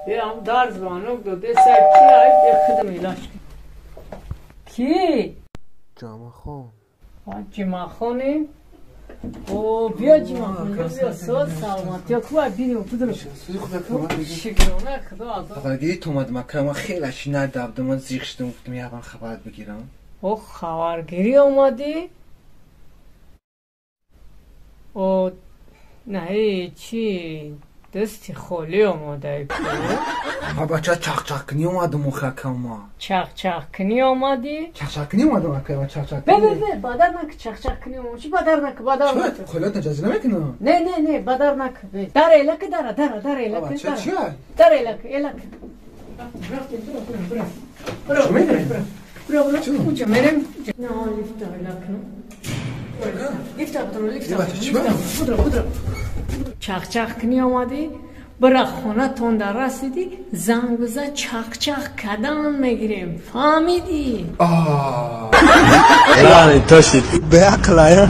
Ям дар звонок доде сай ки ай бехидм илаш. Ки? Ҷамахон. Ҷимахони? О, биё ҷимахон, биё соз саломатия ку бинем будро. Шукрона худо азоб. Хабаргирӣ омад мака, ман хеле ашина давдам, ман зиқ шудам, гуфтам ягон хабар бигирам. О, хабаргирӣ омадӣ? О, не, чи дасти холӣ омадаи ку? Ма бача чақчақкунӣ омадам охи акама. Чақчақкунӣ омадӣ? Чақчақкунӣ омадам акама, чақчақкунӣ. Бе, бе, бе, бадар нак, чақчақкунӣ омадам. Чи бадар нак, бадар нак. Холият наҷазӣ намекунам? Не, не, не, бадар нак. Дар элак, дара, дара, дара элак. Бача чи? Дар элак, элак. Бро, бро, бро, бро, уҷа мерем. На, лифта элак, ну. Лифта, бро, лифта. Будро, будро. Чақчақкунӣ омадӣ? Бира хонатон дар расидӣ, занг биза, чақчақ кадан мегирем. Фаҳмидӣ? Беақлая.